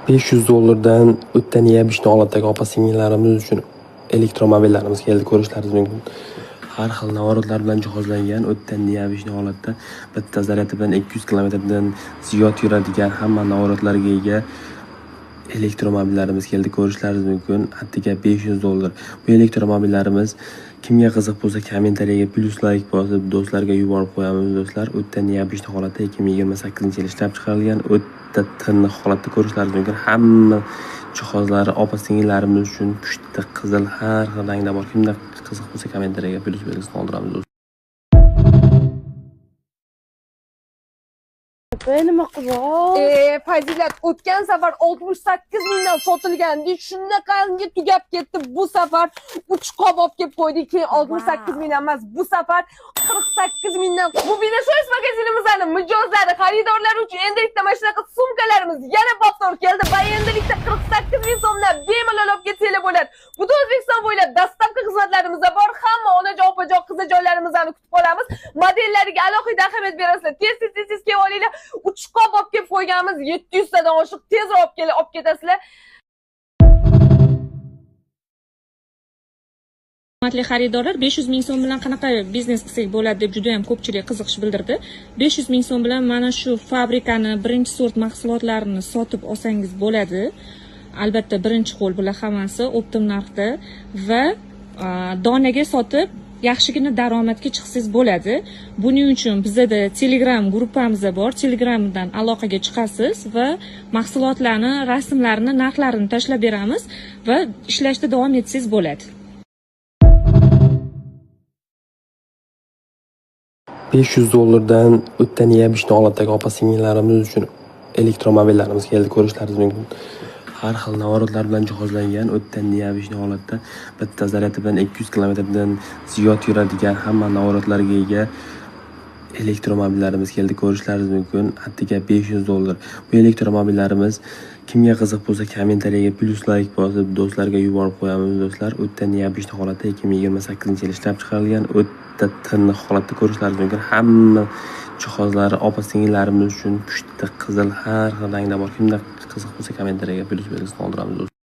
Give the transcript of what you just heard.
$500 o'ta необычный holatdagi opa-singillarimiz uchun elektromobillarimiz keldi, ko'rishlaringiz mumkin. Har xil navorotlar bilan jihozlangan, o'ta необычный holatda bitta zaryadi bilan 200 kilometrdan ziyod yuradigan hamma navorotlarga ega elektromobillarimiz keldi, ko'rishlaringiz mumkin. Attiga $500. Bu elektromobillarimiz kimga qiziq bo'lsa, kommentariyaga plyus like bosib do'stlarga yuborib qo'yamiz do'stlar. O'ta необычный holatda 2028-yil ishlab chiqarilgan, o'ta tiniq holatda ko'rishlaringiz mumkin. Hamma jihozlari opa-singillarimiz uchun pushti, qizil, har xil rangda bor. Kimda qiziq bo'lsa, kommentariyaga plyus belgisini qoldiramiz do'stlar. Nima qiziq? Fazilat, o'tgan safar 68 mingdan sotilgandi, shunaqangi tugab ketdi. Bu safar 3 qop olib kelib qo'ydik, keyin 68 mingdan emas, bu safar 48 mingdan. Bu Bina magazinimizning mijozlari, xaridorlar uchun endilikda mana shunaqa sumkalarimiz yana boptor keldi va endilikda 48 ming so'mdan bemalol olib ketsanglar bo'ladi. Butun O'zbekiston bo'ylab dostavka xizmatlarimiz bor. Hamma onajon, opajon, qizajonlarimizni kutib qolamiz. Modellariga alohida ahamiyat berasizlar. Tez tez tez tez kelib olinglar. 3 qop olib kelib qo'yganmiz, 700 tadan oshiq, tezroq olib kelib olib ketasizlar. Hurmatli xaridorlar, 500 ming so'm bilan qanaqa biznes qilsak bo'ladi deb juda ham ko'pchilik qiziqish bildirdi. 500 ming so'm bilan mana shu fabrikani birinchi sort mahsulotlarini sotib olsangiz bo'ladi. Albatta birinchi qo'l bular hammasi optim narxda va donaga sotib yaxshigina daromadga chiqsangiz bo'ladi. Buning uchun bizda Telegram gruppamiz bor. Telegramdan aloqaga chiqasiz va mahsulotlarni, rasmlarini, narxlarini tashlab beramiz va ishlashda davom etsangiz bo'ladi. $500 o'ta необычный holatdagi opa-singillarimiz uchun elektromobillarimiz keldi, ko'rishlaringiz mumkin. Har xil navorotlar bilan jihozlangan, o'ta необычный holatda bitta zaryadi bilan 200 kilometrdan ziyod yuradigan hamma navorotlarga ega elektromobillarimiz keldi, ko'rishlaringiz mumkin. Attiga $500. Bu elektromobillarimiz kimga qiziq bo'lsa, kommentariyaga plyus like bosib do'stlarga yuborib qo'yamiz do'stlar. O'ta необычный holatda 2028-yil ishlab chiqarilgan, o'ta tiniq holatda ko'rishlaringiz mumkin. Hamma jihozlari opa-singillarimiz uchun pushti, qizil, har xil rangda bor. Kimda qiziq bo'lsa, kommentariyaga plyus belgisini qoldiramiz do'stlar.